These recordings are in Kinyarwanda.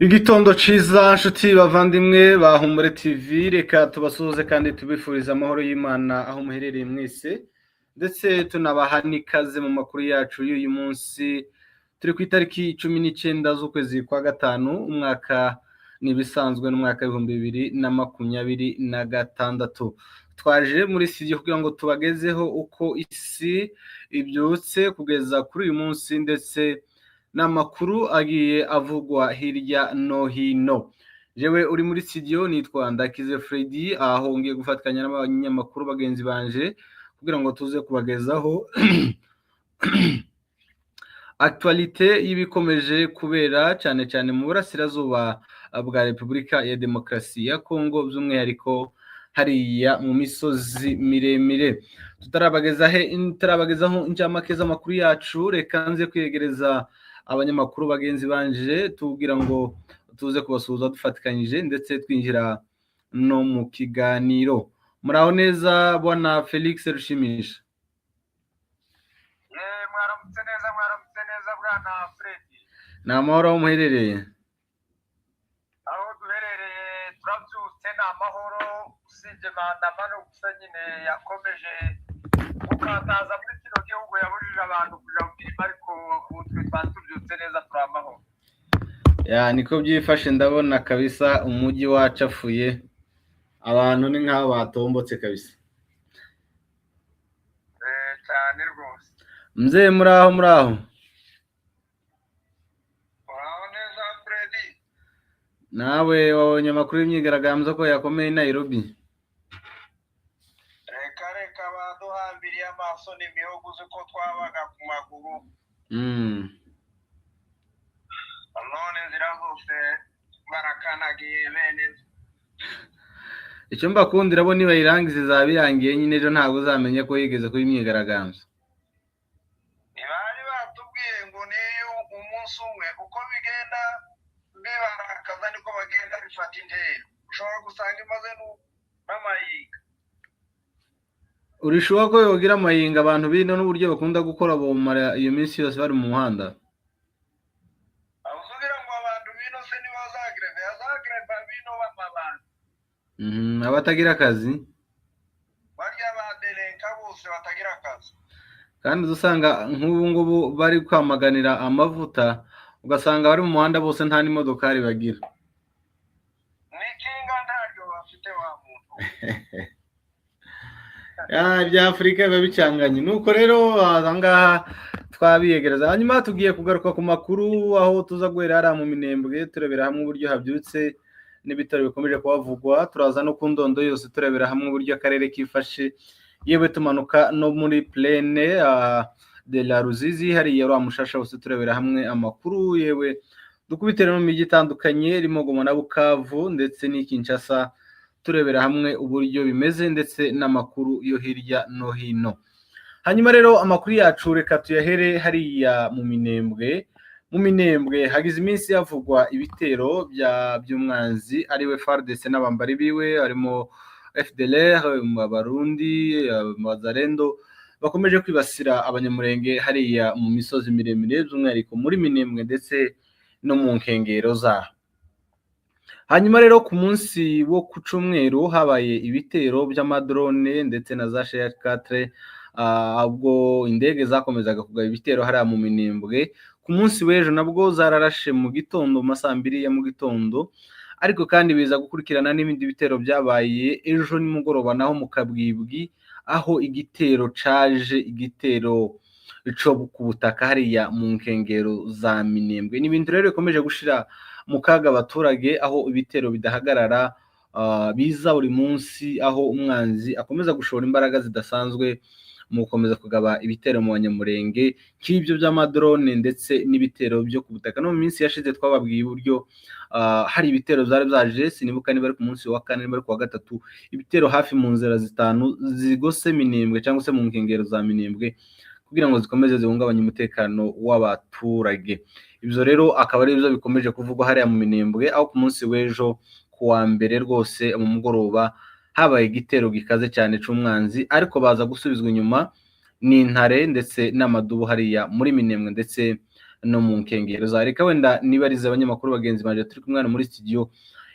Igitondo ciza nshuti bavandimwe ba Humure TV, reka tubasuhuze kandi tubifuriza amahoro y'Imana aho muherereye mwese, ndetse tunabaha n'ikaze mu makuru yacu y'uyu munsi. Turi ku itariki 19 z'ukwezi kwa gatanu, umwaka n'ibisanzwe n'umwaka w'2026. Twaje muri studio kugira ngo tubagezeho uko isi ibyutse kugeza kuri uyu munsi, ndetse n'amakuru agiye avugwa hirya no hino. Jewe uri muri studio nitwa Ndakize Freddy, aho ngiye gufatanya n'abanyamakuru bagenzi banje kugira ngo tuze kubagezaho actualité y'ibikomeje kubera cyane cyane mu burasirazuba bwa Repubulika ya Demokarasi ya Kongo, by'umwihariko hariya mu misozi miremire. Tutarabagezaho incamake z'amakuru yacu, reka nze kwiyegereza abanyamakuru bagenzi banje tubwira ngo tuze kubasuhuza dufatikanyije, ndetse twinjira no mu kiganiro. Muraho neza, bwana Felix Rushimisha? Mwaramutse neza, mwaramutse neza, bwana Fred. Ni amahoro aho muherereye? Aho duherereye turabyutse ni amahoro, usibye maandamano gusa nyine yakomeje gukataza muri kino gihugu, yabujije abantu kuja mu mirimo, ariko ubu twe twari tubyutse neza, turi amahoro. Ya, niko byifashe, ndabona kabisa umujyi wacafuye, abantu ni nk'aho batombotse kabisa. Cyane rwose. Mzee, muraho, muraho? Uraho neza, Freddy. Nawe wabonye amakuru y'imyigaragambyo ko yakomeye i Nairobi? Reka reka, baduhambiriye amaso n'imihogo, uzi ko twabaga ku maguru. None inzira zose barakanagiye bene. Icyo mbakundira bo, nibayirangiza izaba irangiye nyine, ejo ntabwo uzamenya ko yigeze kuba imyigaragambyo. Ntibari batubwiye ngo niyo umunsi umwe, uko bigenda bibarakaza niko bagenda bifata intero, ushobora gusanga imaze n'amayiga. Urishuwa ko yogira amayinga? Abantu bino n'uburyo bakunda gukora, bomara iyo minsi yose bari mu muhanda? Aho ugira ngo abantu bino se nibazagreve, hazagreva bino b'amabandi. Abatagira akazi. Barya baderenka bose batagira akazi. Kandi uza usanga nk'ubu ngubu bari kwamaganira amavuta, ugasanga bari mu muhanda bose nta n'imodokari bagira. N'ikinga ntaryo bafite, wa muntu. Ya, ibya Afurika biba bicanganye. Nuko rero aha ngaha twabiyegereza, hanyuma tugiye kugaruka ku makuru aho tuza guhera hariya mu Minembwe, turebera hamwe uburyo habyutse n'ibitaro bikomeje kuhavugwa. Turaza no ku Ndondo yose, turebera hamwe uburyo akarere kifashe, yewe tumanuka no muri plaine de la Ruzizi, hariya uriya mushasha wose, turebera hamwe amakuru, yewe dukubitire no mu mijyi itandukanye irimo Goma na Bukavu ndetse n'i Kinshasa, turebera hamwe uburyo bimeze ndetse n'amakuru yo hirya no hino. Hanyuma rero amakuru yacu reka tuyahere hariya mu Minembwe. Mu Minembwe hagize iminsi havugwa ibitero bya by'umwanzi, ariwe FARDC n'abambari biwe, harimo FDLR, Abarundi, Wazalendo, bakomeje kwibasira Abanyamurenge hariya mu misozi miremire, by'umwihariko muri Minembwe ndetse no mu nkengero zaho. Hanyuma rero ku munsi wo ku cyumweru habaye ibitero by'amadrone ndetse na za Shahed 4, ubwo indege zakomezaga kugaba ibitero hariya mu Minembwe. Ku munsi w'ejo nabwo zararashe mu gitondo, mu ma saa mbiri ya mu gitondo, ariko kandi biza gukurikirana n'ibindi bitero byabaye ejo nimugoroba naho mu kabwibwi, aho igitero caje, igitero co ku butaka hariya mu nkengero za Minembwe. Ni ibintu rero bikomeje gushira mu kaga abaturage, aho ibitero bidahagarara, biza buri munsi, aho umwanzi akomeza gushora imbaraga zidasanzwe mu gukomeza kugaba ibitero mu Banyamurenge, nk'ibyo by'amadrone ndetse n'ibitero byo ku butaka. No mu minsi yashize twababwiye uburyo hari ibitero byari byaje, sinibuka niba ari ku munsi wa kane, niba ari ku wa gatatu, ibitero hafi mu nzira zitanu zigose Minembwe cyangwa se mu nkengero za Minembwe, kugira ngo zikomeze zihungabanye umutekano w'abaturage. Ibyo rero akaba ari byo bikomeje kuvugwa hariya mu Minembwe, aho ku munsi w'ejo ku wa mbere rwose mu mugoroba habaye igitero gikaze cyane c'umwanzi, ariko baza gusubizwa inyuma n'intare ndetse n'amadubu hariya muri Minembwe ndetse no mu nkengero za. Reka wenda nibarize abanyamakuru bagenzi banje turi kumwe hano muri studio.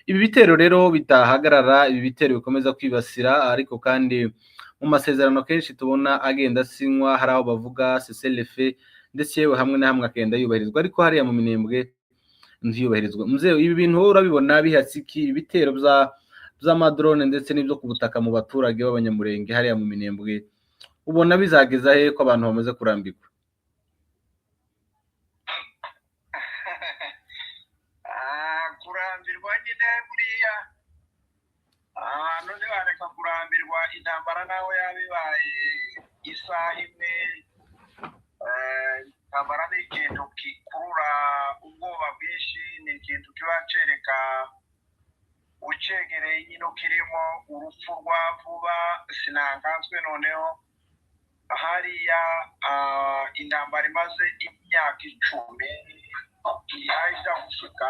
Ibi bitero rero bitahagarara, ibi bitero bikomeza kwibasira, ariko kandi mu masezerano kenshi tubona agenda asinywa hari aho bavuga cessez-le-feu, ndetse yewe hamwe na hamwe akagenda yubahirizwa, ariko hariya mu Minembwe ntiyubahirizwa. Mzee, ibi bintu wowe urabibona bihatse iki? Ibitero bya by'amadrone ndetse n'ibyo ku butaka mu baturage b'Abanyamurenge hariya mu Minembwe, ubona bizageza he ko abantu bamaze kurambirwa? Kurambirwa nyine, buriya abantu ntibareka kurambirwa. Intambara naho yaba ibaye isaha imwe, intambara ni ikintu gikurura ubwoba bwinshi, ni ikintu kiba cereka ucegereye nyine ukirimo urupfu rwa vuba. Sinanganswe noneho hariya intambara imaze imyaka 10 ihajya gushika.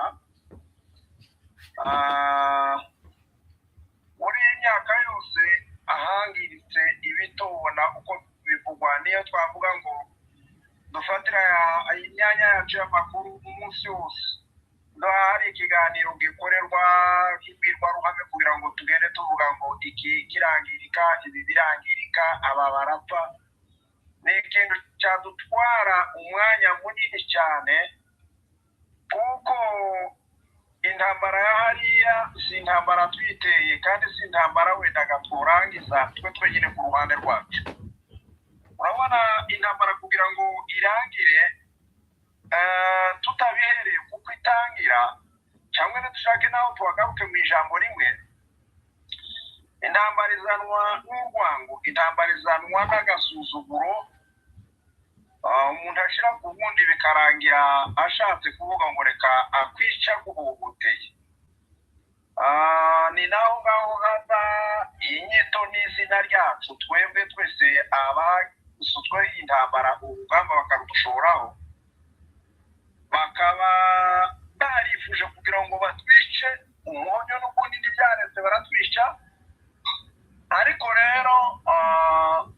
Muri iyi myaka yose ahangiritse ibitubona uko bivugwa, niyo twavuga ngo dufatira imyanya yacu y'amakuru umunsi wose, hari ikiganiro gikorerwa imbwirwaruhame kugira ngo tugende tuvuga ngo iki kirangirika, ibi birangirika, aba barapfa, ni ikintu cyadutwara umwanya munini cyane, kuko intambara ya hariya si intambara twiteye, kandi si intambara wendaga turangiza twe twenyine ku ruhande rwacu. Urabona intambara kugira ngo irangire, tutabihereye kuko itangira, cyangwa dushake naho tuhagaruke mu ijambo rimwe, intambara izanwa n'urwango, intambara izanwa n'agasuzuguro umuntu ashyira ku wundi, bikarangira ashatse kuvuga ngo reka akwica guhohoteye. Ni naho ngaho haza iyi nyito n'izina ryacu twebwe twese abasutswe intambara, urugamba bakarudushoraho, bakaba barifuje kugira ngo batwice umuhonyo, n'ubundi ntibyaretse baratwica. Ariko rero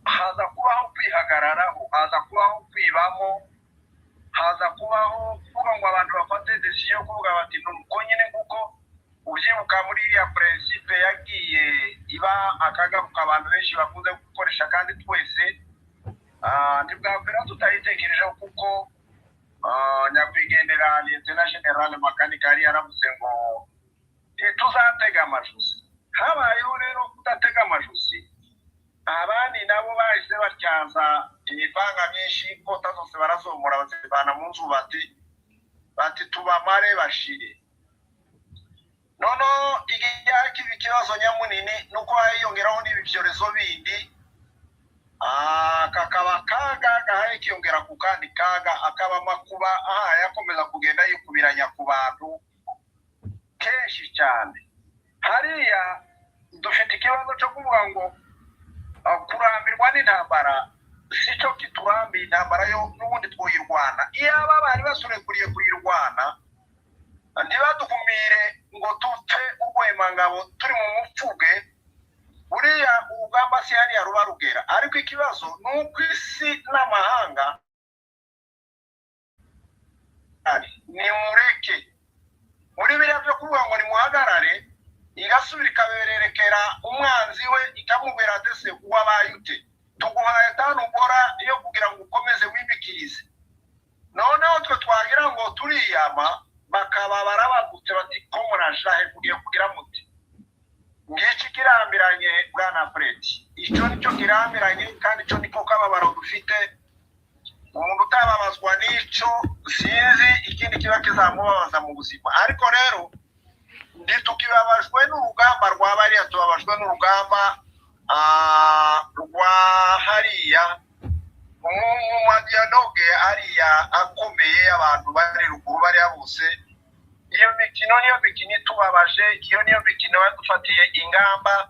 haza kubaho kwihagararaho, haza kubaho kwibamo, haza kubaho kuvuga ngo abantu bafate décision yo kuvuga bati nuko nyine, kuko ubyibuka muri iriya principe yagiye iba akagaruka abantu benshi bakunze gukoresha, kandi twese ntibwakwira tutayitekerejeho, kuko nyakwigendera Lieutenant General Makanika yari yaravuze ngo tuzatega amajosi. Habayeho rero kudatega amajosi, abandi nabo bahise batyaza imipanga myinshi, inkota zose barazomora bazivana mu nzu, bati tubamare bashire. Noneho igihe kiba ikibazo nyamunini nuko hiyongeraho n'ibi byorezo bindi, kakaba kaga gahaye kiyongera ku kandi kaga, akaba amakuba ahaye akomeza kugenda yikubiranya ku bantu kenshi cyane. Hariya dufite ikibazo cyo kuvuga ngo kurambirwa n'intambara si cyo kiturambiye. Intambara yo n'ubundi twuyirwana, iyaba bari basurekuriye kuyirwana ntibadukumire ngo dupfe urwemangabo turi mu mupfuge. Buriya urugamba si hariya ruba rugera, ariko ikibazo ni uko isi n'amahanga nimureke muri biriya byo kuvuga ngo nimuhagarare, igasubira ikabererekera umwanzi we, ikamubwira ati se wabaye ute? Tuguhaye tanu ukora yo kugira ngo ukomeze wibikirize. Noneho twe twagira ngo turiyama, bakaba barabagutse bati ko murashahe kugiye kugira muti ngiki kirambiranye. Bwana Fred, icyo nicyo kirambiranye, kandi icyo niko kababaro dufite. Umuntu utababazwa n'icyo, sinzi ikindi kiba kizamubabaza mu buzima. Ariko rero ntitukibabajwe n'urugamba rwa bariya, tubabajwe n'urugamba rwa hariya mu madialogue hariya akomeye, abantu bari ruguru bariya bose. Iyo mikino niyo mikino itubabaje, iyo niyo mikino yadufatiye ingamba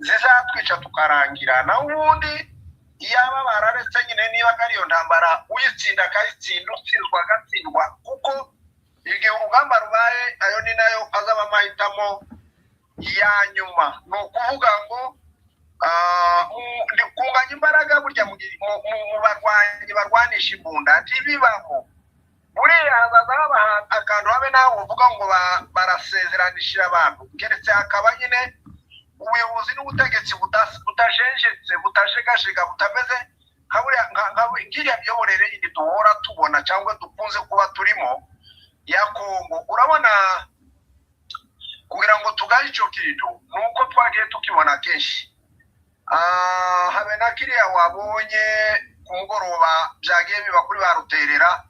zizatwica tukarangira. Naho ubundi iyaba bararetse nyine, niba ari iyo ntambara, uyitsinda akayitsinda, utsinzwa agatsindwa, kuko igihe urugamba rubaye ayo ni nayo azaba amahitamo ya nyuma. Ni ukuvuga ngo kunganya imbaraga burya mu barwanyi barwanisha imbunda ntibibaho. Habe nawe uvuga ngo barasezeranishije abantu, keretse hakaba nyine ubuyobozi n'ubutegetsi butajenjetse, butajegajega, butameze nka buriya nk'iriya miyoborere yindi duhora tubona cyangwa dukunze kuba turimo ya Kongo. Urabona, kugira ngo tugaye icyo kintu ni uko twagiye tukibona kenshi. Habe na kiriya wabonye ku mugoroba byagiye biba kuri ba Ruterera,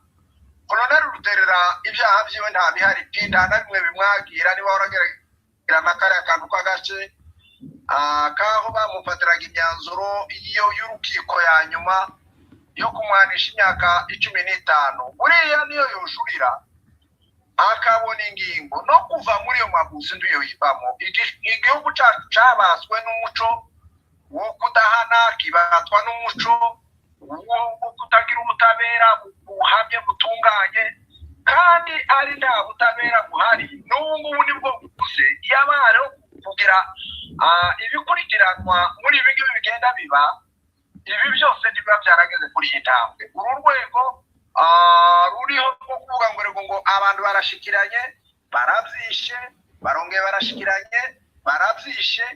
Koloneli Ruterera. Ibyaha byiwe nta bihari pi, nta na bimwe bimwagira. Niba warageragera na kariya kantu k'agace kaho bamufatiraga imyanzuro iyo y'urukiko ya nyuma yo kumwanisha imyaka 15, buriya niyo yujurira akabona ingingo no kuva muri iyo mabuzi ndiyo yivamo. Igihugu cyacu cyabaswe n'umuco wo kudahana, kibatwa n'umuco wo kutagira ubutabera buhamye, butunganye, kandi ari nta butabera buhari. N'ubu ngubu nibwo buze. Iyo hariho kugira ibikurikiranwa muri ibi ngibi bigenda biba, ibi byose ntibiba byarageze kuri iyi ntambwe. Uru rwego ruriho rwo kuvuga ngo rego ngo abantu barashikiranye, barabyishe, barongeye barashikiranye, barabyishe.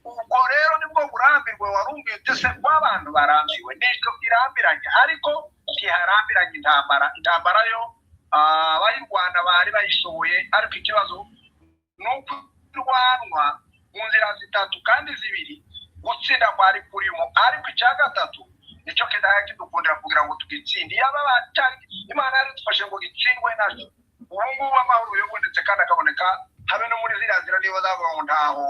Ubwo rero nibwo burambirwe warumviye uti se ko abantu barambiwe nicyo kirambiranye, ariko ntiharambiranye intambara. Intambara yo abayirwana bari bayishoboye, ariko ikibazo ni uko irwanwa mu nzira zitatu kandi zibiri gutsinda kwari kurimo, ariko icya gatatu nicyo kidahaya kidukundira kugira ngo tugitsinde. Iyaba cyari Imana yari idufashe ngo gitsindwe nacyo, ubu ngubu amahoro yabonetse kandi akaboneka habe no muri ziriya nzira. Niba zavuga ngo ntaho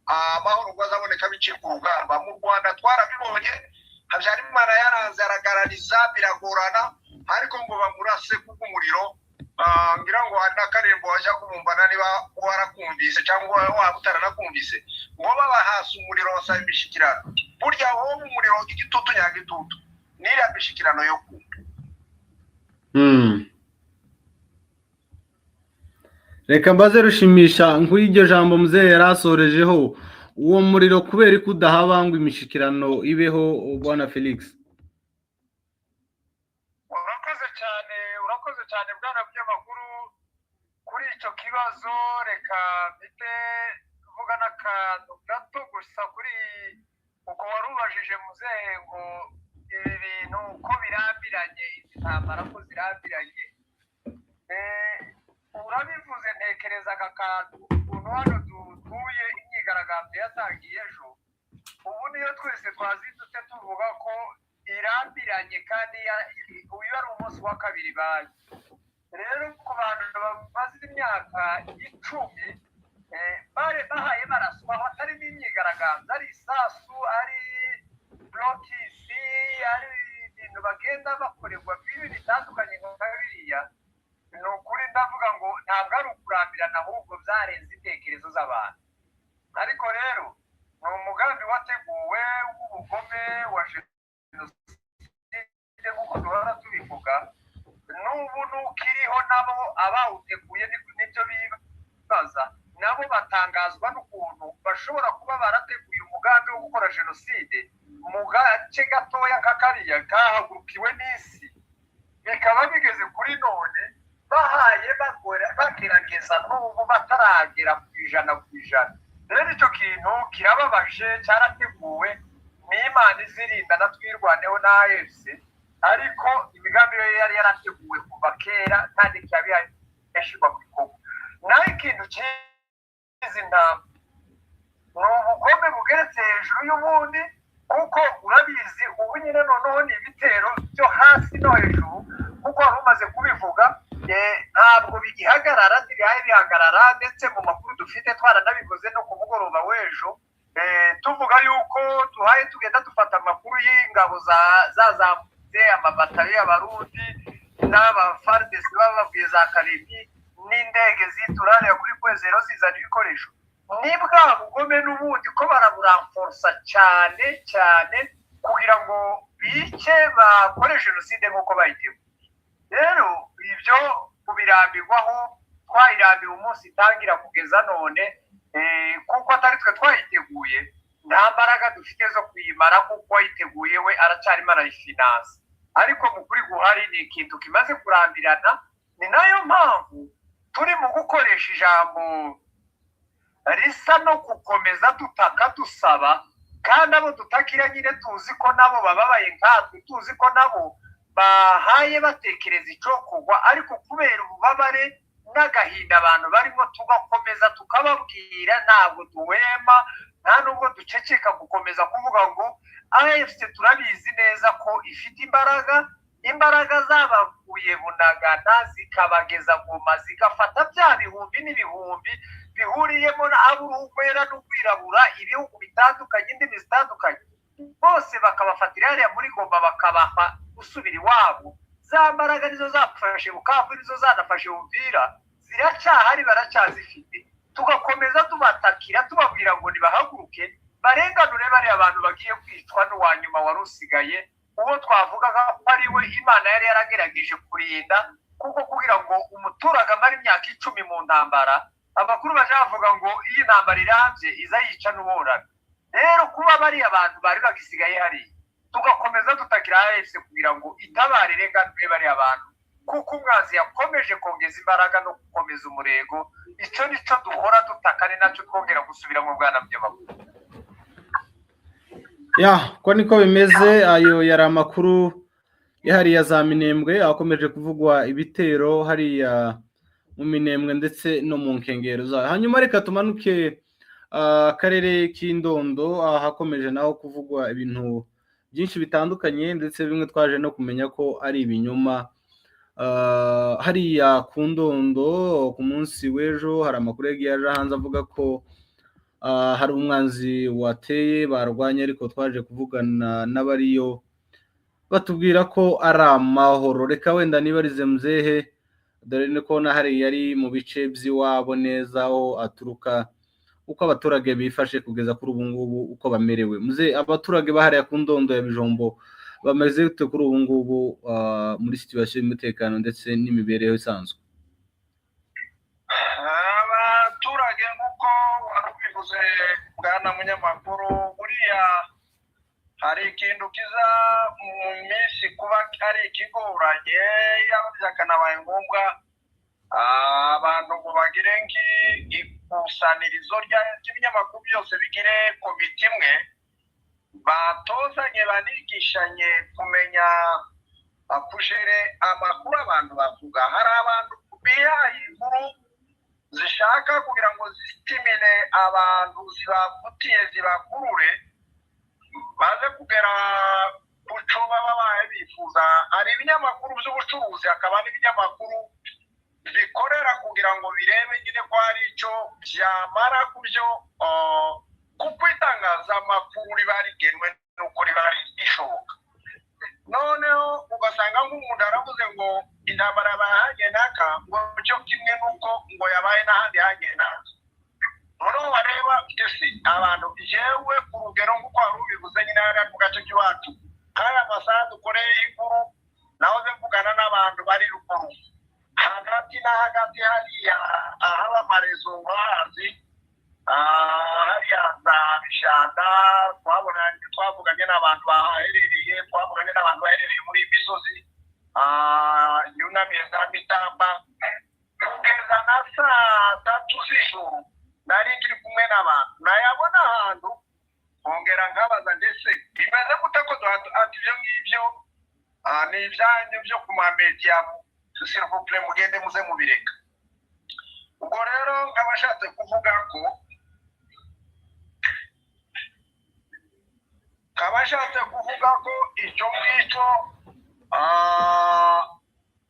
amahoro ubwo azaboneka biciye ku rugamba, mu Rwanda twarabibonye. Habyarimana yaranze aragarariza, biragorana, ariko ngo bamurase kubw'umuriro. Ngira ngo hari n'akaririmbo wajya kubumbana, niba warakumvise cyangwa waba utaranakumvise, ngo babahasa umuriro basaba imishyikirano. Burya wowe umuriro igitutu nyagitutu n'iriya mishyikirano yo kumva. Reka mbaze Rushimisha nk'iryo jambo muzehe yari asorejeho, uwo muriro kubera ko udahaba ngo imishyikirano ibeho, bwana Felix? Urakoze cyane, urakoze cyane bwana munyamakuru kuri icyo kibazo. Reka mpite mvuga n'akantu gato gusa kuri uko wari ubajije muzehe ngo ibi bintu ko birambiranye, izi ntambara ko zirambiranye. Urabivuze, ntekereza aka kantu ukuntu hano dutuye imyigaragambyo yatangiye ejo, ubu niyo twese twazindutse tuvuga ko irambiranye, kandi uyu ari umunsi wa kabiri baye. Rero ku bantu bamaze imyaka 10 bahaye baraswa, hatarimo imyigaragambyo, ari isasu, ari blocus, ari ibintu bagenda bakorerwa bibi bitandukanye nka biriya, ni ukuri ndavuga ngo ntabwo ari ukurambirana, ahubwo byarenze intekerezo z'abantu. Ariko rero ni umugambi wateguwe w'ubugome wa jenoside nk'uko duhora tubivuga, n'ubu n'ukiriho. Nabo abawuteguye nibyo bibaza, nabo batangazwa n'ukuntu bashobora kuba barateguye umugambi wo gukora jenoside mu gace gatoya nka kariya kahagurukiwe n'isi, bikaba bigeze kuri none bahaye bagerageza n'ubu bataragera ku 100%. Rero icyo kintu kirababaje, cyarateguwe n'Imana izirinda na Twirwaneho na AFC, ariko imigambi yo yari yarateguwe kuva kera kandi ikaba yashyirwa mu bikorwa. Naho ikintu cy'izi ntambara ni ubugome bugeretse hejuru y'ubundi, kuko urabizi ubu nyine noneho ni ibitero byo hasi no hejuru, kuko wari umaze kubivuga. Ntabwo bigihagarara, ntibihaye bihagarara. Ndetse mu makuru dufite twaranabivuze no ku mugoroba w'ejo, tuvuga yuko tuhaye tugenda dufata amakuru y'ingabo zazamutse, amabatayo y'Abarundi n'abaFARDC baba bavuye za Kalemie, n'indege ziturariya kuri Kwezero zizana ibikoresho. Ni bwa bugome n'ubundi ko baraburamforosa cyane cyane kugira ngo bice, bakore jenoside nk'uko bayiteguye. Rero ibyo kubirambirwaho, twayirambiwe umunsi itangira kugeza none, kuko atari twe twayiteguye, nta mbaraga dufite zo kuyimara, kuko uwayiteguye we aracyarimo arayifinansa. Ariko mu kuri guhari ni ikintu kimaze kurambirana, ni nayo mpamvu Turi mu gukoresha ijambo risa no gukomeza dutaka dusaba, kandi abo dutakira nyine tuzi ko nabo bababaye nkatwe, tuzi ko nabo bahaye batekereza icyokorwa, ariko kubera ububabare n'agahinda abantu barimo tugakomeza tukababwira, ntabwo duhwema, nta nubwo duceceka gukomeza kuvuga ngo AFC turabizi neza ko ifite imbaraga, imbaraga zabavuye Bunagana zikabageza Goma, zigafata bya bihumbi n'ibihumbi bihuriyemo ab'uruhu rwera n'urwirabura, ibihugu bitandukanye, indimi zitandukanye, bose bakabafatira hariya muri Goma bakabaha gusubira iwabo. Za mbaraga nizo zafashe Bukavu, nizo zanafashe Uvira, ziracyahari, baracyazifite. Tugakomeza tubatakira tubabwira ngo nibahaguruke barenganure bariya abantu bagiye kwicwa n'uwa nyuma wari usigaye, uwo twavugaga ko ari we Imana yari yaragerageje kurinda, kuko kugira ngo umuturage amare imyaka 10 mu ntambara, amakuru baje bavuga ngo iyi ntambara irambye iza yica n'uworana. Rero kuba bariya abantu bari bagisigaye hariya, tugakomeza tutakira AFC kugira ngo itabare irenganure bariya bantu, kuko umwanzi yakomeje kongeza imbaraga no gukomeza umurego. Icyo nicyo duhora dutaka, ni nacyo twongera gusubira mu bwana by'amakuru. Ya, ko niko bimeze. Ayo yari amakuru yahariya za Minembwe, akomeje kuvugwa ibitero hariya mu Minembwe ndetse no mu nkengero zayo. Hanyuma reka tumanuke akarere k'Indondo, ahakomeje naho kuvugwa ibintu byinshi bitandukanye, ndetse bimwe twaje no kumenya ko ari ibinyoma. Hariya ku Ndondo ku munsi w'ejo hari amakuru yagiye aje hanze avuga ko hari umwanzi wateye barwanye, ariko twaje kuvugana n'abariyo batubwira ko ari amahoro. Reka wenda nibarize muzehe, dore ni ko na hariya ari mu bice by'iwabo neza aho aturuka, uko abaturage bifashe kugeza kuri ubu ngubu, uko bamerewe. Muzehe, abaturage bahariya ku Ndondo ya Bijombo bameze gute kuri ubu ngubu muri situation y'umutekano ndetse n'imibereho isanzwe? Abaturage nk'uko wari ubivuze bwana munyamakuru, buriya hari ikintu kiza mu minsi kuba ari ikigoranye, yaba byakanabaye ngombwa abantu ngo bagire nk'ikusanyirizo ry'ibinyamakuru byose, bigire komite imwe batozanye, banigishanye kumenya kujere amakuru abantu bavuga. Hari abantu bihaye inkuru zishaka kugira ngo zisitimire abantu, zibavutiye, zibakurure, baze kugera ku cyo baba baye bifuza. Hari ibinyamakuru by'ubucuruzi, hakaba n'ibinyamakuru bikorera kugira ngo birebe nyine ko hari icyo byamara ku byo, kuko itangazamakuru riba rigenwe n'uko riba rishoboka. Noneho ugasanga nk'umuntu aravuze ngo intambara yabaye ahagenaka, ngo cyo kimwe n'uko ngo yabaye n'ahandi hagenaka. Noneho wareba ese abantu, yewe ku rugero nk'uko wari ubivuze nyine hariya mu gace k'iwacu, kaya masaha dukoreye inkuru, nahoze mvugana n'abantu bari ruguru hagati na hagati hariya ahaba amarezo urahazi, hariya za Bishanda, twavuganye n'abantu bahaherereye, twavuganye n'abantu baherereye muri iyi misozi yunamiye za Mitamba. Kugeza na saa 3 z'ijoro nari turi kumwe n'abantu, nayabona ahantu nkongera nkabaza ndetse bimeze gute ko ati ibyo ngibyo ni ibyanyu byo ku mamediya, s'il vous plaît mugende muze mubireka. Ubwo rero nkaba nshatse kuvuga ko icyo ngicyo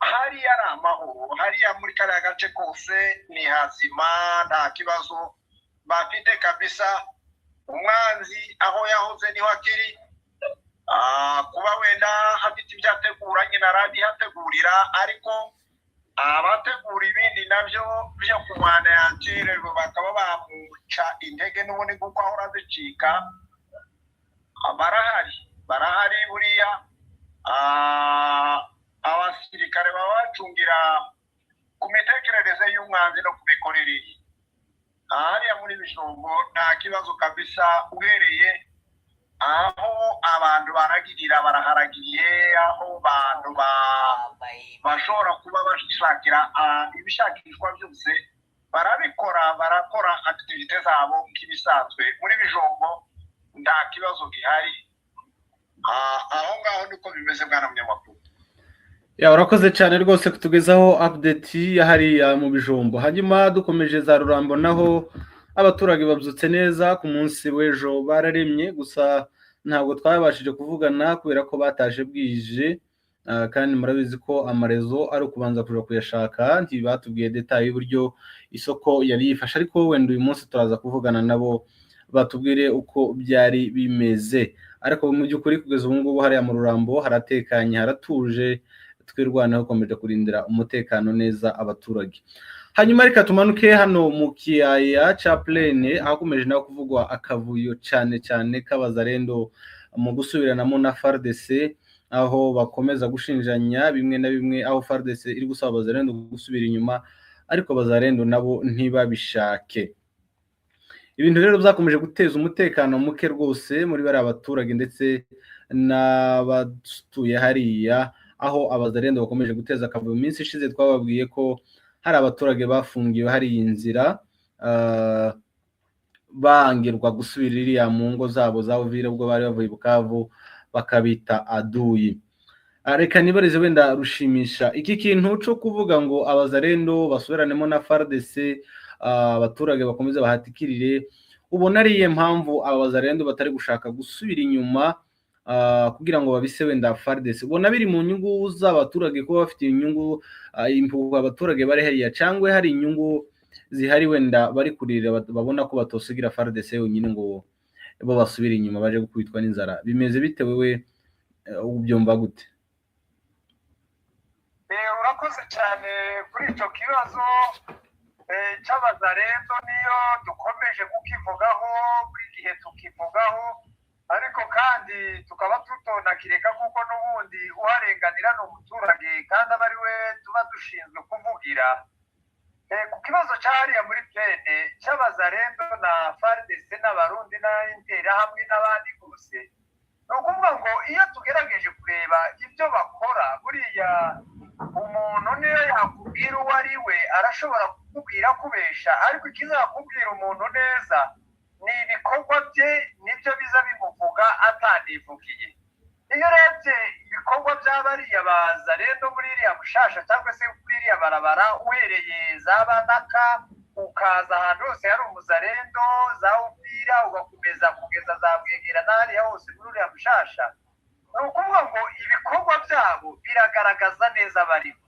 hariya ari amahoro, hariya muri kariya gace kose ni hazima, nta kibazo bafite kabisa. Umwanzi aho yahoze niho akiri, kuba wenda afite ibyo ategura nyine arabihategurira, ariko abategura ibindi nabyo byo kumwana yakire bakaba bamuca intege n'ubundi kuko ahora azicika. Barahari buriya abasirikare baba bacungira ku mitekerereze y'umwanzi no ku mikorere ye. Hariya muri Bijombo nta kibazo kabisa, uhereye Aho abantu baragirira baraharagiriye, aho abantu bashobora kuba bashakira ibishakishwa byose barabikora, barakora activités zabo nk'ibisanzwe. Muri Bijombo nta kibazo gihari. Aho ngaho niko bimeze, bwana munyamakuru. Ya, urakoze cyane rwose kutugezaho update ya hariya mu Bijombo. Hanyuma dukomeje za Rurambo, naho abaturage babyutse neza. Ku munsi w'ejo bararemye, gusa ntabwo twabashije kuvugana kubera ko bataje bwije, kandi murabizi ko amarezo ari ukubanza kuja kuyashaka. Ntibatubwiye détails y'uburyo isoko yari yifashe, ariko wenda uyu munsi turaza kuvugana nabo batubwire uko byari bimeze. Ariko mu by'ukuri kugeza ubu ngubu hariya mu Rurambo haratekanye, haratuje. Twirwaneho ukomeje kurindira umutekano neza abaturage. Hanyuma reka tumanuke hano mu kiyaya ca Plaine, ahakomeje naho kuvugwa akavuyo cyane cyane k'abazarendo mu gusubiranamo na FARDC, aho bakomeza gushinjanya bimwe na bimwe, aho FARDC iri gusaba abazarendo gusubira inyuma, ariko abazarendo nabo ntibabishake. Ibintu rero byakomeje guteza umutekano muke rwose muri bariya baturage ndetse n'abatuye hariya, aho abazarendo bakomeje guteza akavuyo. Mu minsi ishize twababwiye ko hari abaturage bafungiwe hariya inzira, bangirwa gusubira iriya mu ngo zabo za Uvira ubwo bari bavuye i Bukavu, bakabita aduyi. Reka nibarize wenda Rushimisha, iki kintu cyo kuvuga ngo abazarendo basubiranemo na FARDC, abaturage bakomeze bahatikirire, ubona ari iyihe mpamvu aba bazarendo batari gushaka gusubira inyuma kugira ngo babise wenda FARDC? Ubona biri mu nyungu z'abaturage kuba bafite inyungu, impuhwe abaturage bari hariya, cyangwa hari inyungu zihari wenda bari kurira, babona ko batosigira FARDC yonyine ngo bo basubire inyuma baje gukubitwa n'inzara? Bimeze bite? Wewe ubyumva gute? Urakoze cyane kuri icyo kibazo cy'abazarendo. Niyo dukomeje kukivugaho buri gihe tukivugaho, ariko kandi tukaba tutonakireka, kuko n'ubundi uharenganira ni umuturage kandi aba ari we tuba dushinzwe kuvugira. Ku kibazo cya hariya muri plaine cy'abazarendo na FARDC n'Abarundi n'Interahamwe n'abandi bose, ni ukuvuga ngo iyo tugerageje kureba ibyo bakora, buriya umuntu niyo yakubwira uwo ari we arashobora kukubwira kubesha, ariko ikizakubwira umuntu neza ni ibikorwa bye, nibyo biza bimuvuga atanivugiye. Iyo urebye ibikorwa by'abariya baza rero muri iriya Mushasha cyangwa se kuri iriya barabara, uhereye za Banaka ukaza ahantu hose hari umuzarendo, za Uvira, ugakomeza kugeza za Bwegera n'ahariya hose muri uriya Mushasha, ni ukuvuga ngo ibikorwa byabo biragaragaza neza barimo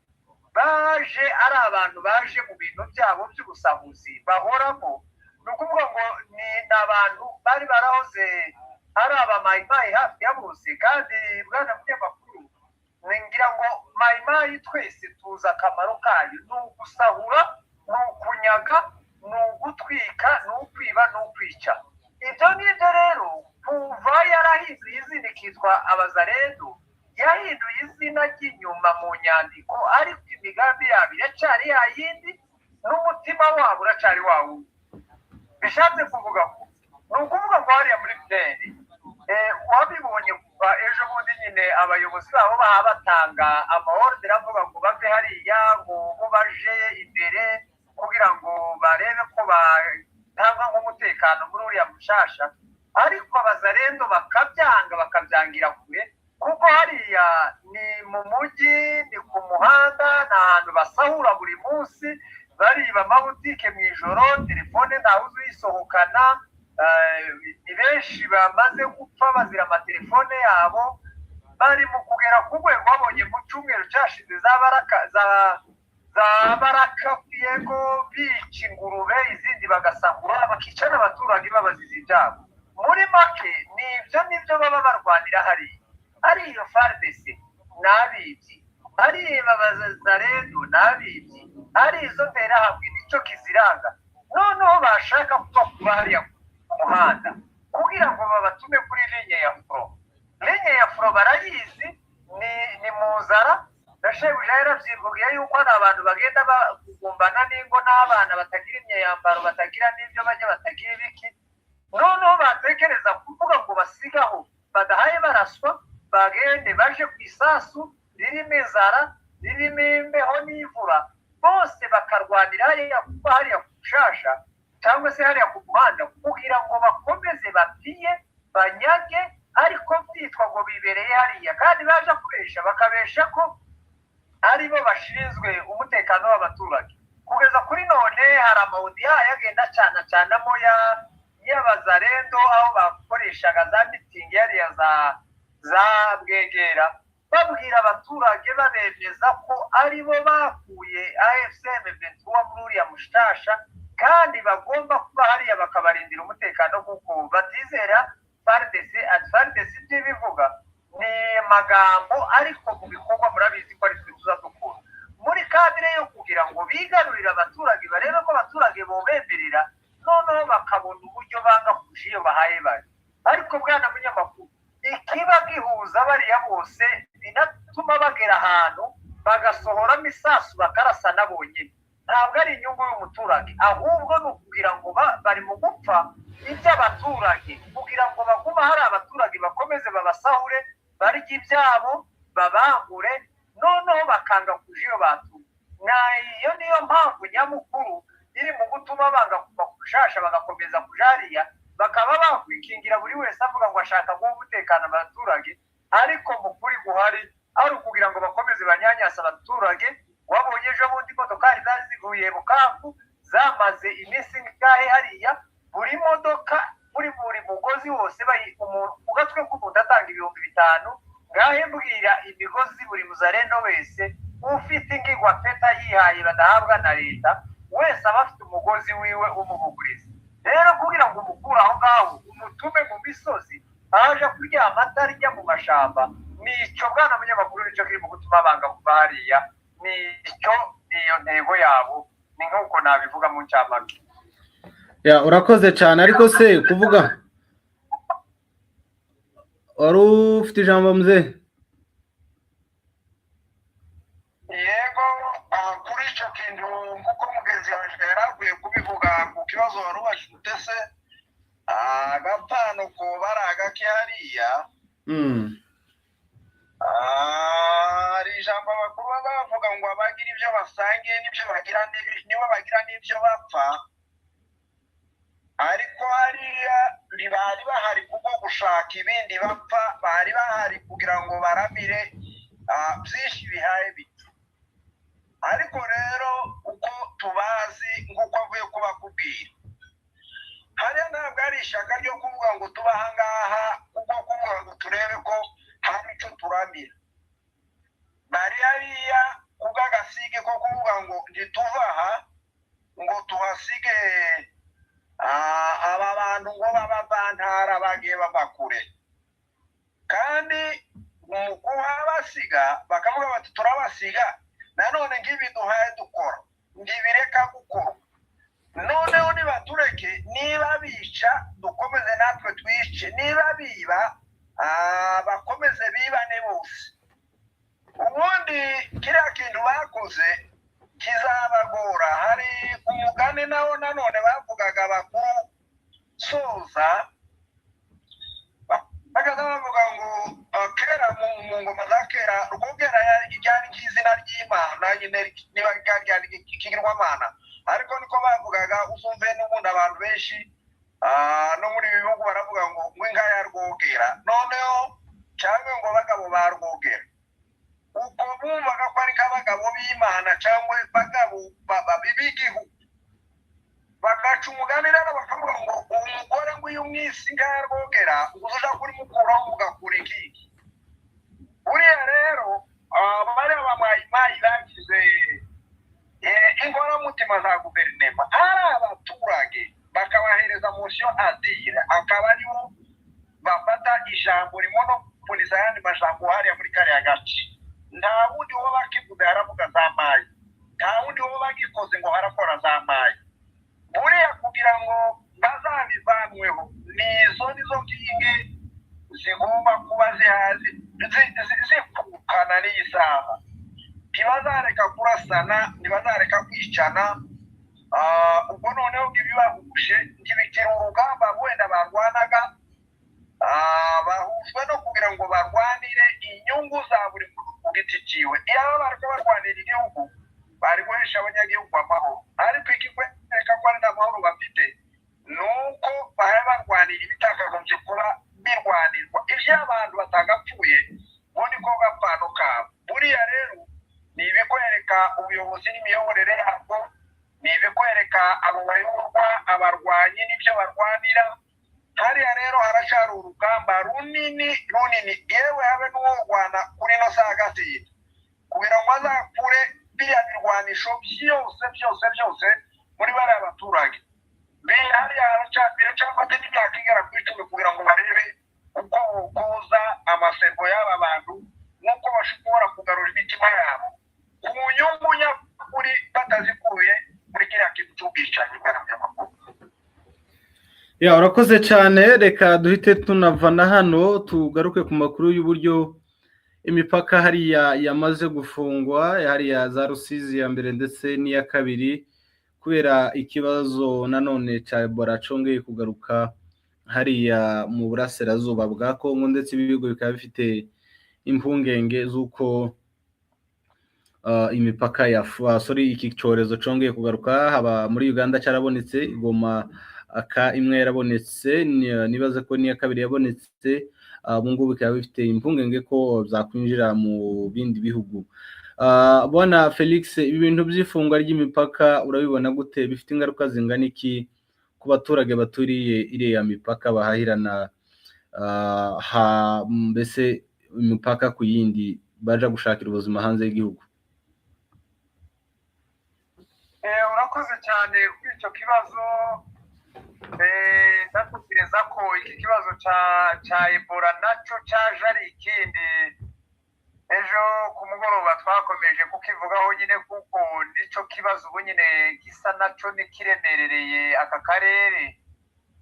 baje ari abantu baje mu bintu byabo by'ubusahuzi bahoramo. Ni ukuvuga ngo ni abantu bari barahoze ari abamayimayi hafi ya bose. Kandi bwana munyamakuru, ngira ngo mayimayi twese tuzi akamaro kayo: ni ugusahura, ni ukunyaga, ni ugutwika, ni ukwiba, ni ukwica. Ibyo ngibyo rero, kuva yarahinduye izina ikitwa abazarendo, yahinduye izina ry'inyuma mu nyandiko, ariko imigambi yabo iracyari ya yindi n'umutima wabo uracyari wa wundi. Bishatse kuvuga ko ni ukuvuga ngo hariya muri plaine wabibonye kuva ejo bundi nyine abayobozi babo baha batanga ama ordres avuga ngo bave hariya, ngo bo baje imbere kugira ngo barebe ko batanga nk'umutekano muri uriya Mushasha, ariko abazarendo bakabyanga, bakabyangira kure, kuko hariya ni mu mujyi, ni ku muhanda, ni ahantu basahura buri munsi, bariba amabutike mu ijoro, telefone ntawe uzi uyisohokana. Ni benshi bamaze gupfa bazira amatelefone yabo. Bari mu kugera ku rwego babonye mu cyumweru cyashize za Baraka, za Baraka, yego, bica ingurube, izindi bagasahura, bakica n'abaturage babaziza ibyabo. Muri make ni ibyo nibyo baba barwanira hariya. Ari iyo FARDC ni abibyi, ari abazarendo ni abibyi, ari izo nterahamwe nicyo kiziranga. Noneho bashaka kuba hariya ku muhanda kugira ngo babatume kuri ligne ya front. Ligne ya front barayizi, ni mu nzara. Na shebuja yaravyivugiye yuko hari abantu bagenda bagumbana n'ingo n'abana batagira imyambaro, batagira n'ibyo bajya, batagira ibiki. Noneho batekereza kuvuga ngo basigaho badahaye baraswa, bagende baje ku isasu ririmo inzara, ririmo imbeho n'imvura, bose bakarwanira hariya, kuba hariya ku Mushasha cyangwa se hariya ku muhanda, kugira ngo bakomeze bapiye banyage, ariko byitwa ngo bibereye hariya. Kandi baje kubesha, bakabesha ko aribo bashinzwe umutekano w'abaturage. Kugeza kuri none hari amawudiya agenda acana acanamo ya y'abazarendo, aho bakoreshaga za mitingi hariya za Bwegera, babwira abaturage, babemeza ko aribo bakuye AFC M23 muri uriya Mushasha, kandi bagomba kuba hariya bakabarindira umutekano, kuko batizera FARDC. Ati FARDC ibyo ibivuga ni amagambo, ariko mu bikorwa murabizi ko ari twe tuza dukura muri cadre yo kugira ngo bigarurire abaturage, barebe ko abaturage bobemerera, noneho bakabona uburyo banga kurusha iyo bahaye bari. Ariko bwana munyamakuru, ikiba gihuza bariya bose binatuma bagera ahantu bagasohoramo isasu bakarasana bonyine, ntabwo ari inyungu y'umuturage, ahubwo ni ukugira ngo bari mu gupfa iby'abaturage, kugira ngo bagume hari abaturage bakomeze babasahure, barye ibyabo, babangure, noneho bakanga kuja iyo batuye. Iyo niyo mpamvu nyamukuru iri mu gutuma banga kuva ku Mushasha bagakomeza kuja hariya, bakaba bakwikingira, buri wese avuga ngo ashaka guha umutekano abaturage, ariko mu kuri guhari ari ukugira ngo bakomeze banyanyase abaturage. Wabonye ejo bundi imodokari zari ziguye Bukavu, zamaze iminsi ingahe hariya, buri modoka buri mugozi wose ku gatwe k'umuntu atanga 5000. Ngahe mbwira, imigozi buri muzarendo wese ufite ingigwa peta yihaye badahabwa na leta wese aba afite umugozi wiwe umubuguriza. Rero kugira ngo umukure aho ngaho umutume mu misozi aje kuryama atarya mu mashamba, nicyo bwana munyamakuru, nicyo kiri mu gutuma banga kuva hariya, nicyo niyo ntego yabo, ni nk'uko nabivuga mu ncamake. Ya, urakoze cyane. Ariko se kuvuga wari ufite ijambo, mzee? Yego, kuri icyo kintu, nk'uko mugenzi wanjye yari akwiye kubivuga ku kibazo wari ubajije, se agapano koba ari agake hariya? Hari ijambo abakuru baba bavuga ngo abagira ibyo basangiye n'ibyo bagira, nibo bagira n'ibyo bapfa. Ariko hariya ntibari bahari kubwo gushaka ibindi bapfa, bari bahari kugira ngo baramire byinshi bihaye bipfa. Ariko rero uko tubazi, nk'uko avuye kubakubwira hariya, ntabwo ari ishyaka ryo kuvuga ngo tuba ahangaha kubwo kuvuga ngo turebe ko hari icyo turamira. Bari hariya kubw'agasige ko kuvuga ngo ntituva aha ngo tuhasige aba bantu ngo b'abavantara bagiye bava kure. Kandi mu kuhabasiga bakavuga bati turabasiga, nanone nk'ibi duhaye dukora ntibireka gukorwa, noneho nibatureke, niba bica dukomeze natwe twice, niba biba bakomeze bibane bose. Ubundi kiriya kintu bakoze kizabagora. Hari umugani nawo nanone bavugaga bakuru soza, bakaza bavuga ngo kera mu ngoma za kera, Rwogera ryari nk'izina ry'Imana nyine, niba ryari ikigirwamana, ariko niko bavugaga. Uzumve n'ubundi abantu benshi no muri ibi bihugu baravuga ngo inka ya Rwogera, noneho cyangwa ngo abagabo ba Rwogera. Uko bumvaga ko ari nk'abagabo b'Imana cyangwa bagabo b'igihugu. Bagaca umugani rero bakavuga ngo umugore ngo iyo umwisi inka ya Rwogera uza kurimukuraho mugakura ikiki. Buriya rero bariya bamayimayi bagize inkoramutima za guverinoma ari abaturage, bakabahereza mot à dire, akaba aribo bafata ijambo rimonopoliza ayandi majambo hariya muri kariya gace. Nta wundi wo bakivuze haravuga za mayi, nta wundi wo bagikoze ngo harakora za mayi. Buriya kugira ngo bazabivanweho, ni izo nizo ngingi zigomba kuba zikukana n'iyi saha. Ntibazareka kurasana, ntibazareka kwicana. Ubwo noneho ibibahuje ntibikiri urugamba wenda barwanaga, bahujwe no kugira ngo barwanire inyungu za buri muntu ku giti cyiwe. Iyaba bariko barwanira igihugu, bari guhesha abanyagihugu amahoro, ariko ikikwereka ko ari nta mahoro bafite ni uko bahora barwanira ibitakagombye kuba birwanirwa. Ibyo abantu batagapfuye bo niko gapfano kabo. Buriya rero ni ibikwereka ubuyobozi n'imiyoborere yabwo, ni ibikwereka abo bayoborwa, abarwanyi n'ibyo barwanira. Hariya rero haracyari urugamba runini runini, yewe habe n'uworwana kuri ino saa gatatu kugira ngo azakure biriya birwanisho byose byose byose muri bariya baturage. Hariya biracyafata n'imyaka igera ku 10 kugira ngo barebe uko bokoza amasego y'aba bantu n'uko bashobora kugarura imitima yabo ku nyungu nyakuri batazikuye muri kiriya kintu cy'ubwicanyi bw'abanyamakuru. Ya, urakoze cyane. Reka duhite tunava na hano tugaruke ku makuru y'uburyo imipaka hariya yamaze gufungwa, hariya za Rusizi ya mbere ndetse n'iya kabiri, kubera ikibazo nanone cya Ebola congeye kugaruka hariya mu burasirazuba bwa Kongo, ndetse ibihugu bikaba bifite impungenge z'uko imipaka ya sorry, iki cyorezo congeye kugaruka. Haba muri Uganda cyarabonetse, Goma aka imwe yarabonetse, nibaze ko n'iya kabiri yabonetse. Ubu ngubu bikaba bifite impungenge ko byakwinjira mu bindi bihugu. Bwana Felix, ibi bintu by'ifungwa ry'imipaka urabibona gute? Bifite ingaruka zingana iki ku baturage baturiye iriya mipaka bahahirana, mbese imipaka ku yindi, baja gushakira ubuzima hanze y'igihugu? Urakoze cyane kuri icyo kibazo. Ndatekereza ko iki kibazo cya Ebola nacyo cyaje ari ikindi. Ejo ku mugoroba twakomeje kukivugaho nyine, kuko nicyo kibazo ubu nyine gisa nacyo n'ikiremerereye aka karere,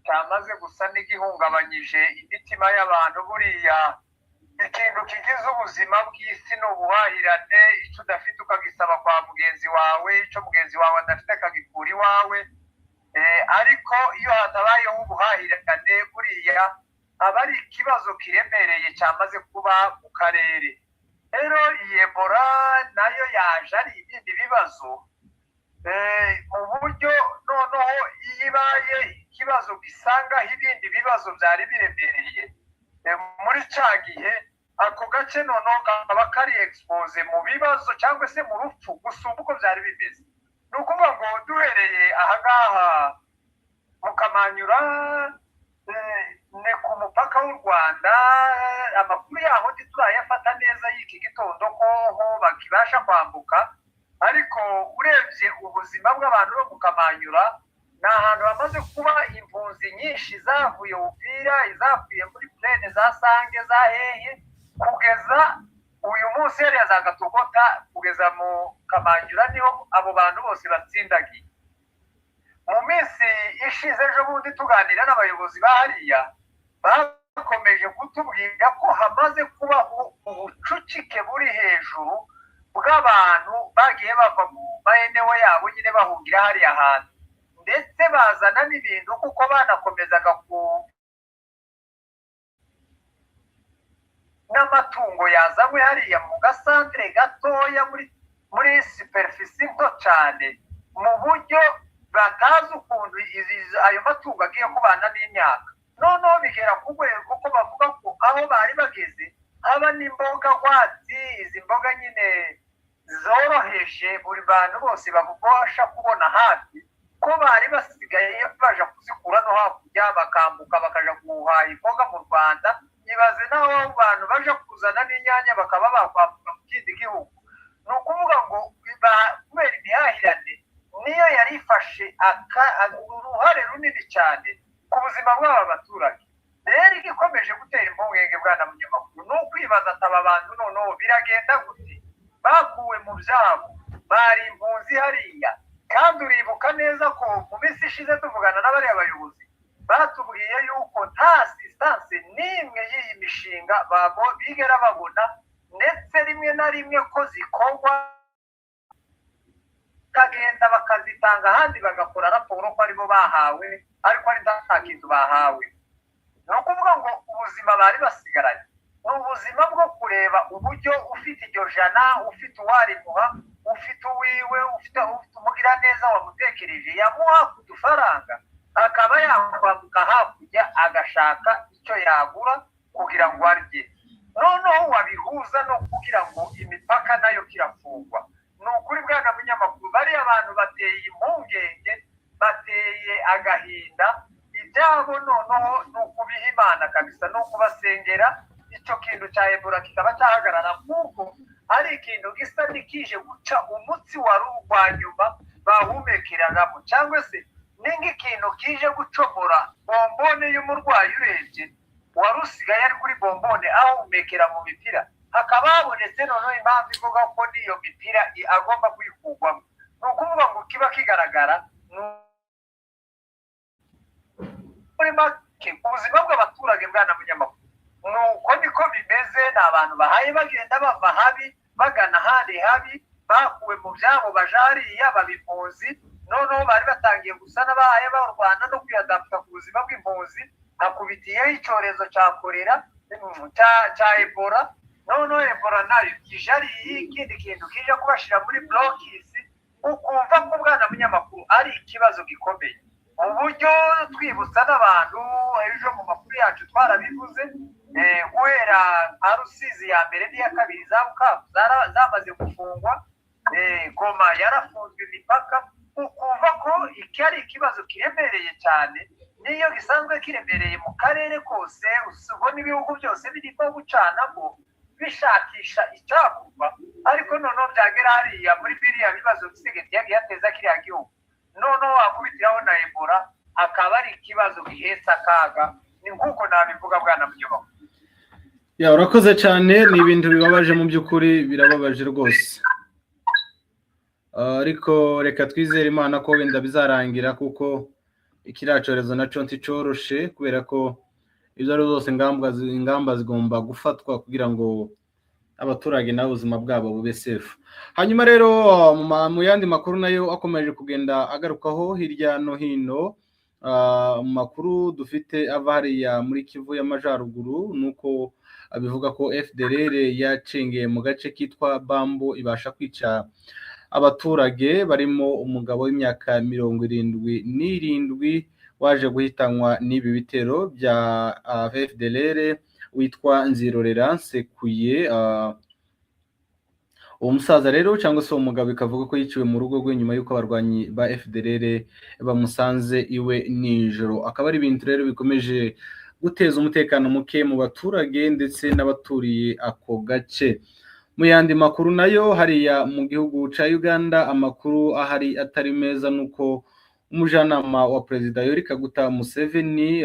cyamaze gusa n'igihungabanyije imitima y'abantu. Buriya ikintu kigize ubuzima bw'isi ni ubuhahirane. Icyo udafite ukagisaba kwa mugenzi wawe, icyo mugenzi wawe adafite akagikura iwawe. Ariko iyo hatabayeho ubuhahirane, buriya aba ari ikibazo kiremereye cyamaze kuba mu karere. Rero iyi Ebola nayo yaje ari ibindi bibazo, mu buryo noneho iyo ibaye ikibazo gisangaho ibindi bibazo byari biremereye muri cya gihe, ako gace noneho kaba kari exposé mu bibazo cyangwa se mu rupfu gusumba uko byari bimeze. Ni ukuvuga ngo duhereye aha ngaha mu Kamanyura, ni ku mupaka w'u Rwanda, amakuru yaho ntiturayafata neza y'iki gitondo ko ho bakibasha kwambuka, ariko urebye ubuzima bw'abantu bo mu Kamanyura, ni ahantu hamaze kuba impunzi nyinshi zavuye Uvira, izavuye muri plaine za Sange, za hehe, kugeza uyu munsi hariya za Gatogota, kugeza mu Kamanyura niho abo bantu bose batsindagiye. Mu minsi ishize ejo bundi tuganira n'abayobozi ba hariya, bakomeje kutubwira ko hamaze kubaho ubucucike buri hejuru bw'abantu bagiye bava mu maeneo yabo nyine bahungira hariya hantu, ndetse bazana n'ibintu kuko banakomezaga ku n'amatungo yazanywe hariya mu gasantere gatoya muri superficie nto cyane, mu buryo batazi ukuntu ayo matungo agiye kubana n'imyaka. Noneho bigera ku rwego ko bavuga ko aho bari bageze haba n'imboga rwatsi, izi mboga nyine zoroheje buri bantu bose babasha kubona hafi, ko bari basigaye baja kuzikura no hakurya bakambuka bakaja guhaha imboga mu Rwanda. Ibaze n'aho bantu baje kuzana n'inyanya bakaba bakwambuka mu kindi gihugu. Ni ukuvuga ngo kubera imihahirane niyo yari ifashe uruhare runini cyane ku buzima bw'aba baturage. Rero igikomeje gutera impungenge, bwana munyamakuru, ni ukwibaza ati aba bantu noneho biragenda gute? Bakuwe mu byabo, bari impunzi hariya, kandi uribuka neza ko mu minsi ishize tuvugana n'abariya bayobozi batubwiye yuko nta assistance n'imwe y'iyi mishinga bigera babona, ndetse rimwe na rimwe ko zikorwa bakagenda bakazita. bakabitanga ahandi, bagakora raporo ko aribo bahawe, ariko ari nta kintu bahawe. Ni ukuvuga ngo ubuzima bari basigaranye ni ubuzima bwo kureba uburyo ufite iryo jana, ufite uwarimuha, ufite uwiwe, ufite umugiraneza wamutekereje yamuha ku dufaranga, akaba yakwambuka hakurya agashaka icyo yagura kugira ngo arye. Noneho wabihuza no kugira ngo imipaka nayo kirafungwa. Ni ukuri, bwana munyamakuru, bariya bantu bateye impungenge, bateye agahinda. Ibyabo noneho ni ukubiha Imana kabisa, ni ukubasengera, icyo kintu cya Ebola kikaba cyahagarara, kuko ari ikintu gisa n'ikije guca umutsi wari urwa nyuma bahumekeragamo, cyangwa se ni nk'ikintu kije gucomora bombone y'umurwayi urebye wari usigaye ari kuri bombone ahumekera mu mipira, hakaba habonetse noneho impamvu ivuga ko n'iyo mipira agomba kuyikurwamo. Ni ukuvuga ngo kiba kigaragara muri make ubuzima bw'abaturage, bwana munyamakuru, ni uko niko bimeze. Ni abantu bahaye bagenda bava habi bagana ahandi habi, bakuwe mu byabo baja hariya baba impunzi. Noneho bari batangiye gusa n'abahaye barwana no kwiyadaputa ku buzima bw'impunzi, hakubitiyeho icyorezo cya korera, cya Ebola. Noneho Ebola nayo ije ari ikindi kintu kije kubashyira muri blocus. Ukumva ko, bwana munyamakuru, ari ikibazo gikomeye mu buryo twibutsa n'abantu. Ejo mu makuru yacu twarabivuze, guhera nka Rusizi ya mbere n'iya kabiri za Bukavu zamaze gufungwa, Goma yarafunzwe imipaka. Ukumva ko iki ari ikibazo kiremereye cyane, n'iyo gisanzwe kiremereye mu karere kose. Ubona ibihugu byose birimo gucanamo bishakisha icyakorwa, ariko noneho byagera hariya muri biriya bibazo Tshisekedi yagiye ateza kiriya gihugu, noneho wakubitiraho na Ebola, akaba ari ikibazo gihetse akaga. Ni nk'uko nabivuga, bwana munyamakuru. Ya, urakoze cyane. Ni ibintu bibabaje mu by'ukuri, birababaje rwose. Ariko reka twizere Imana ko wenda bizarangira, kuko ikiriya cyorezo nacyo nticoroshe, kubera ko ibyo ari byo byose ingamba zigomba gufatwa kugira ngo abaturage nabo ubuzima bwabo bube safe. Hanyuma rero mu yandi makuru nayo akomeje kugenda agarukaho hirya no hino, mu makuru dufite ava hariya muri Kivu y'Amajyaruguru, ni uko bivuga ko FDLR yacengeye mu gace kitwa Bambo, ibasha kwica abaturage barimo umugabo w'imyaka 77 waje guhitanwa n'ibi bitero bya FDLR, witwa Nzirorera Nsekuye. Uwo musaza rero, cyangwa se uwo mugabo, bikavuga ko yiciwe mu rugo rwe nyuma y'uko abarwanyi ba FDLR bamusanze iwe nijoro. Akaba ari ibintu rero bikomeje guteza umutekano muke mu baturage ndetse n'abaturiye ako gace. Mu yandi makuru nayo hariya mu gihugu cya Uganda, amakuru ahari atari meza nuko umujyanama wa Perezida Yoweri Kaguta Museveni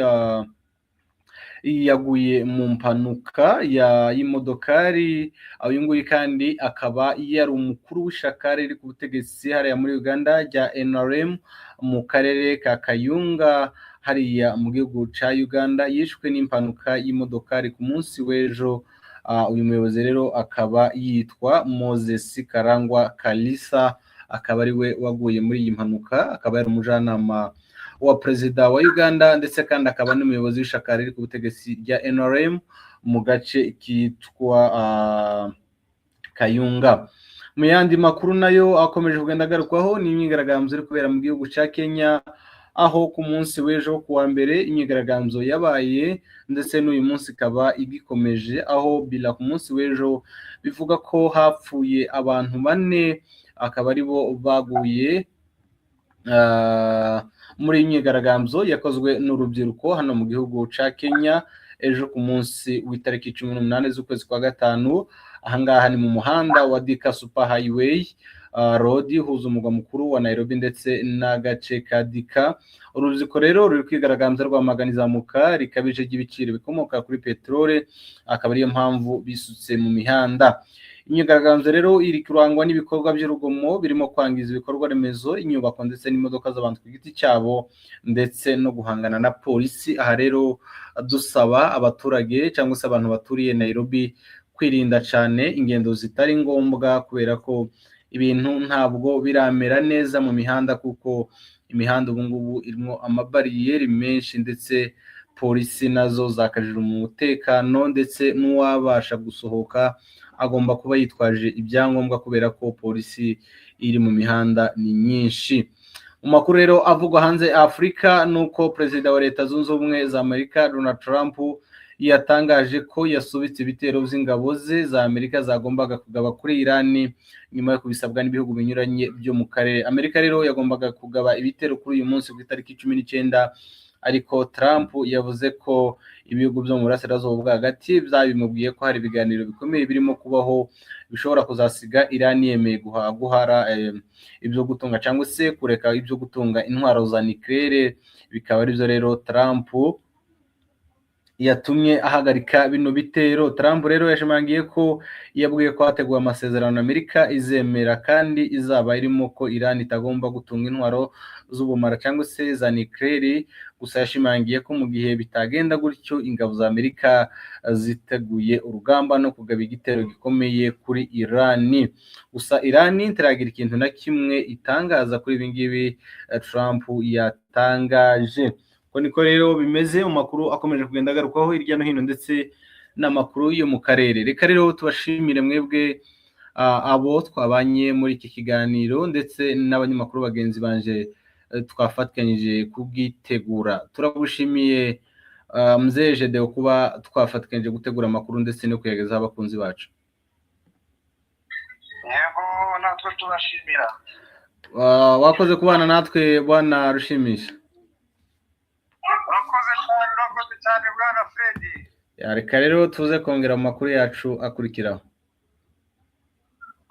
yaguye mu mpanuka y'imodokari. Uyu nguyu kandi akaba yari umukuru w'ishyaka riri ku butegetsi hariya muri Uganda rya NRM mu karere ka Kayunga hariya mu gihugu cya Uganda. Yishwe n'impanuka y'imodokari ku munsi w'ejo. Uyu muyobozi rero akaba yitwa Moses Karangwa Kalisa, akaba ari we waguye muri iyi mpanuka, akaba yari umujyanama wa perezida wa Uganda, ndetse kandi akaba n'umuyobozi w'ishyaka riri ku butegetsi rya NRM mu gace kitwa Kayunga. Mu yandi makuru nayo akomeje kugenda agarukwaho ni imyigaragambyo iri kubera mu gihugu cya Kenya, aho ku munsi w'ejo ku wa mbere imyigaragambyo yabaye, ndetse n'uyu munsi ikaba igikomeje, aho bila ku munsi w'ejo bivuga ko hapfuye abantu bane, akaba aribo baguye muri iyi myigaragambyo yakozwe n'urubyiruko hano mu gihugu cya Kenya ejo ku munsi w'itariki 18 z'ukwezi kwa gatanu. Ahangaha ni mu muhanda wa Thika Super Highway Road ihuza umurwa mukuru wa Nairobi ndetse n'agace ka Thika. Urubyiruko rero ruri kwigaragambya rwamagana izamuka rikabije ry'ibiciro bikomoka kuri peteroli, akaba ariyo mpamvu bisutse mu mihanda. Imyigaragambyo rero iri kurangwa n'ibikorwa by'urugomo birimo kwangiza ibikorwa remezo, inyubako ndetse n'imodoka z'abantu ku giti cyabo, ndetse no guhangana na polisi. Aha rero dusaba abaturage cyangwa se abantu baturiye Nairobi kwirinda cyane ingendo zitari ngombwa, kubera ko Ibintu ntabwo biramera neza mu mihanda, kuko imihanda ubu ngubu irimo amabariyeri menshi, ndetse polisi nazo zakajije umutekano, ndetse n'uwabasha gusohoka agomba kuba yitwaje ibyangombwa, kubera ko polisi iri mu mihanda ni nyinshi. Mu makuru rero avugwa hanze Afurika ni uko Perezida wa Leta Zunze Ubumwe za Amerika, Donald Trump, yatangaje ko yasubitse ibitero by'ingabo ze za Amerika zagombaga kugaba kuri Irani, nyuma yo kubisabwa n'ibihugu binyuranye byo mu karere. Amerika rero yagombaga kugaba ibitero kuri uyu munsi ku itariki 19, ariko Trump yavuze ko ibihugu byo mu burasirazuba bwo hagati byabimubwiye ko hari ibiganiro bikomeye birimo kubaho bishobora kuzasiga Irani yemeye guhara ibyo gutunga cyangwa se kureka ibyo gutunga intwaro za nucléaire. Bikaba aribyo rero Trump yatumye ahagarika bino bitero. Trump rero yashimangiye ko yabwiye ko hateguwe amasezerano Amerika izemera kandi izaba irimo ko Iran itagomba gutunga intwaro z'ubumara cyangwa se za nucléaire. Gusa yashimangiye ko mu gihe bitagenda gutyo, ingabo za Amerika ziteguye urugamba no kugaba igitero gikomeye kuri Iran. Gusa Iran ntiragira ikintu na kimwe itangaza kuri ibi ngibi Trump yatangaje. Uko niko rero bimeze mu makuru akomeje kugenda agarukwaho hirya no hino, ndetse n'amakuru yo mu karere. Reka rero tubashimire mwebwe abo twabanye muri iki kiganiro, ndetse n'abanyamakuru bagenzi banje twafatikanyije kubwitegura. Turagushimiye, Mzee Gedeo, kuba twafatikanyije gutegura amakuru ndetse no kuyagezaho abakunzi bacu. Yego, natwe tubashimira. Wakoze kubana natwe, Bwana Rushimisha. Urakoze cyane, urakoze cyane, Bwana Fredi. Reka rero tuze kongera mu makuru yacu akurikiraho.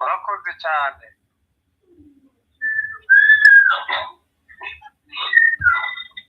Urakoze cyane.